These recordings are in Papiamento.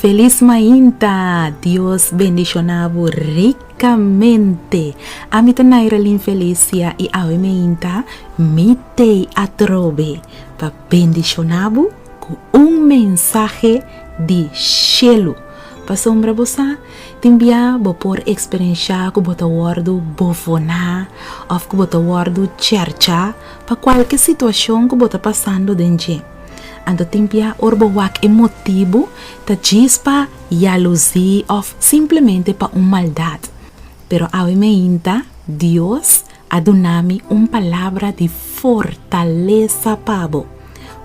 Felis mainta! Dios bendiciona bo ricamente. Ami ta Nairalyn Felicia y awe mainta mi tey atrobe pa bendiciona bo cu un mensahe di shelu. Pasobra bo sa, tin bia bo por experiencia cu bo ta wordo bofona of cu bo ta wordo chercha pa cualke situacion cu bo ta pasando den dje. Anto tin bia ora bo wak e motibu ta djis pa yaluzí of simplemente pa un maldad. Pero awe meinta Dios a duna mi un palabra di fortalesa pa bo,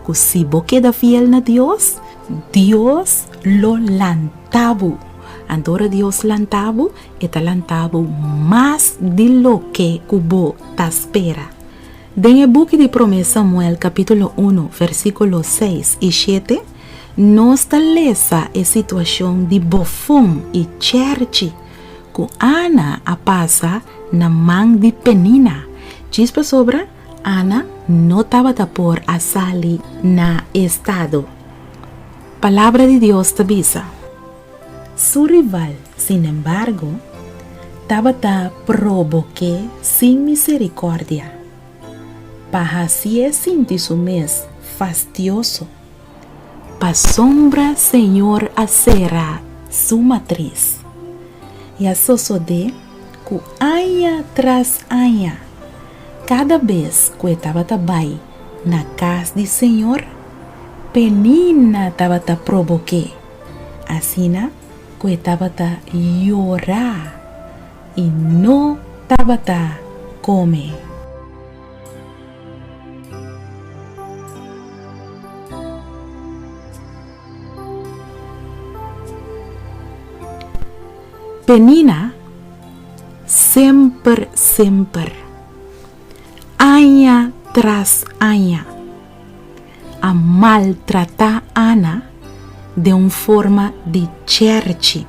ku si bo keda fiel na Dios, Dios lo lanta bo. Anto ora Dios lanta bo, e ta lanta bo mas di loke ku bo ta spera. Den e buki di Promé Samuel kapítulo unu, versíkulo seis i shete, nos ta lesa e situashon di bofon i chèrchi ku Ana a pasa na man di Penina, djis pasobra Ana no tabata por a sali na estado. Palabra di Dios ta bisa. Su rival, sinembargo, tabata probok'é sin miserikòrdia, pa hasié sinti su mes fastioso. Pasobra Señor a sera su matris, i a sosodé ku aña tras aña, kada bes ku e tabata bai na kas di Señor, Penina tabata probok'é. Asina ku e tabata yora i no tabata kome. Penina semper semper, aña tras aña. A maltratá Ana den un forma di chèrchi.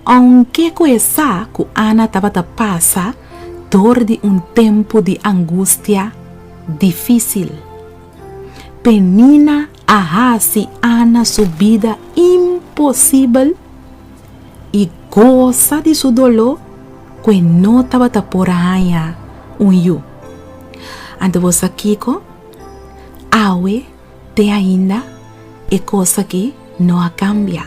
Ounke ku e sa ku Ana tabata pasa dor di un tempu di angustia difísil, Penina a hasi Ana su bida imposibel i gosa di su doló ku e no tabata por a haña un yu. Anto bo sa kiko? Awe te ainda e kos aki no a kambia.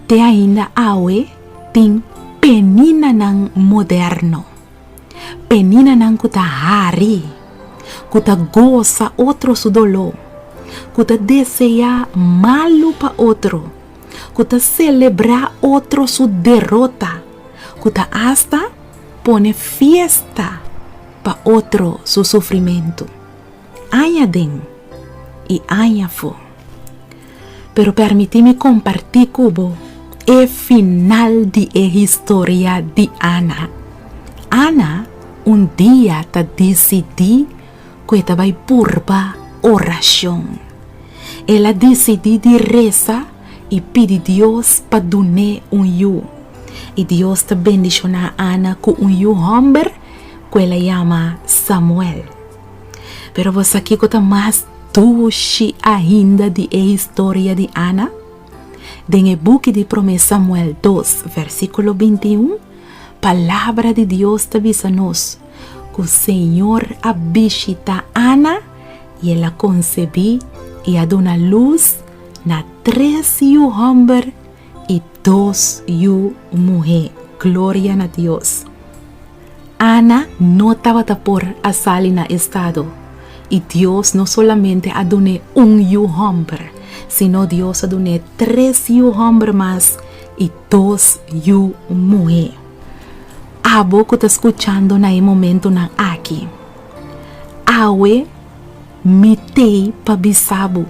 Te ainda awe tin peninanan moderno, peninanan ku ta hari, ku ta gosa otro su doló, ku ta deseá malu pa otro, ku ta selebrá otro su derota, ku ta asta pone fiesta pa otro su sufrimentu, aña den i aña afó. Pero permití mi kompartí ku bo e final di e historia di Ana. Ana un dia ta disidí ku e ta bai purba orashon. El a disidí di resa i pidi Dios pa dun'é un yu. I Dios ta bendishoná Ana ku un yu hòmber ku el a yama Samuel. Pero bo sa kiko ta mas dushi ainda di e historia di Ana? Den e buki di Promé Samuel dos, versíkulo bintiun, Palabra di Dios ta bisa nos ku Señor a bishitá Ana i el a konsebí i a duna lus na tres yu hòmber i dos yu muhé. Gloria na Dios! Ana no tabata por a sali na estado, i Dios no solamente a dun'é un yu hòmber, sino Dios a dun'é tres yu hòmber mas i dos yu muhé. Abo ku ta skuchando na e momentunan aki, awe mi t'ei pa bisa bo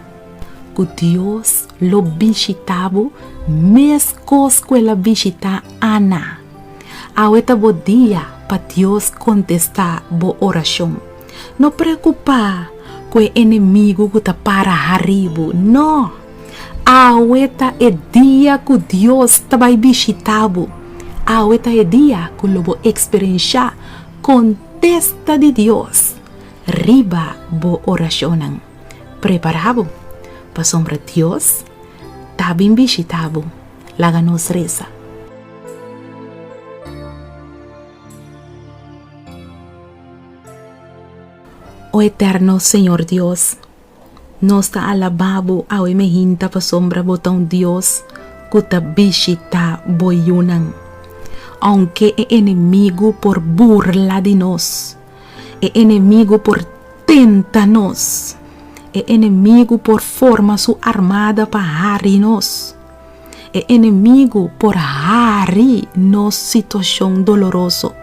ku Dios lo bishitá bo meskos ku el a bishitá Ana. Awe ta bo dia pa Dios kontestá bo orashon. No preokupá ku e enemigu ku ta para hari bo. No! Awe ta e dia ku Dios ta bai bishitá bo. Awe ta e dia ku lo bo eksperenshá kontesta di Dios riba bo orashonnan. Prepará bo, pasobra Dios. ta bin bishitá bo. Laga nos resa. O Eterno Señor Dios, nos ta alabá bo awe mehinta pasobra bo ta un Dios ku ta bishitá bo yunan. Ounke e enemigu por burla di nos, e enemigu por tenta nos, e enemigu por forma su armada pa hari nos, E enemigu por hari nos situashon doloroso,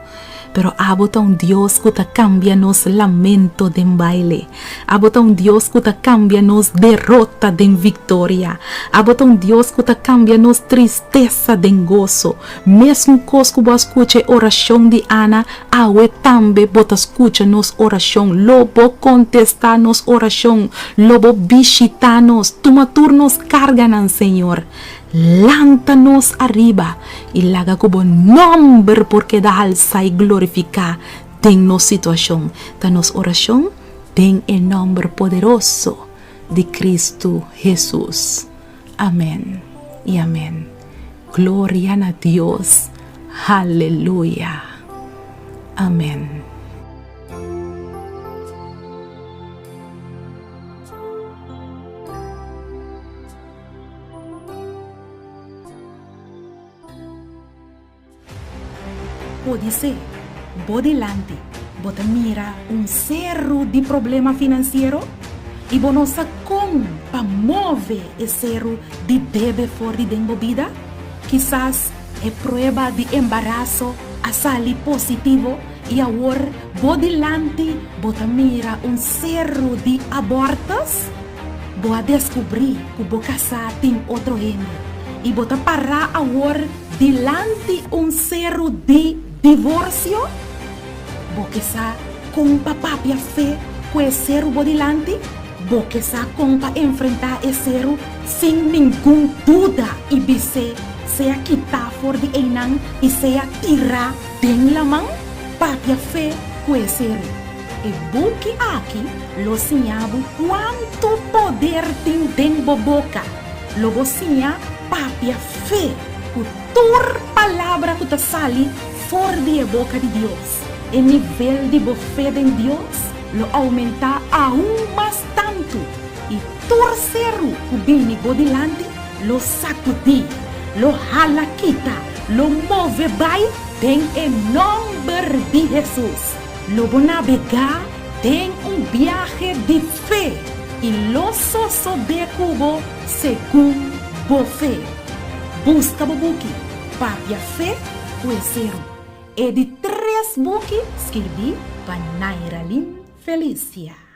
pero abo ta un Dios ku ta kambia nos lamento den baile. Abo ta un Dios ku ta kambia nos derota den viktoria. Abo ta un Dios ku ta kambia nos tristesa den goso. Mesun kos ku bo a skucha e orashon di Ana, awe tambe bo ta skucha nos orashon. Lo bo kontestá nos orashon. Lo bo bishitá nos. Tuma tur nos karganan, Señor. Lanta nos ariba i laga ku bo nòmber por keda halsá i glorifiká den nos situashon. Ta nos orashon den e nòmber poderoso di Kristu Hesus. Amèn i amèn. Gloria na Dios. Haleluya. Amèn. Podisé bo dilanti bo ta mira un seru di problema finansiero i bo no sa kon pa move e seru di debe for di den bo bida? Kisas e prueba di embaraso a sali positivo i awor bo dilanti bo ta mira un seru di abortus? Bo a deskubrí ku bo kasá tin otro hende i bo ta pará awor dilanti un seru di divorsio? Bo ke sa kon pa papia fe ku e seru bo dilanti? Bo ke sa kon pa enfrentá e seru sin ningun duda i bis'é sea kitá for di einan i sea tirá den laman? Papia fe ku e seru. E buki aki lo siña bo kuantu poder tin den bo boka. Lo bo siña papia fe ku tur palabra ku ta sali for di e boka di Dios. E nivel di bo fe den Dios lo oumentá aun mas tantu i tur seru ku bini bo dilanti lo sakudí, lo hala kita, lo move bai den e nòmber di Hesus. Lo bo nabegá den un biahe di fe i lo sosodé ku bo segun bo fe. Buska bo buki Papia Fe ku e Seru, e di tres buki skirbí pa Nairalyn Felicia.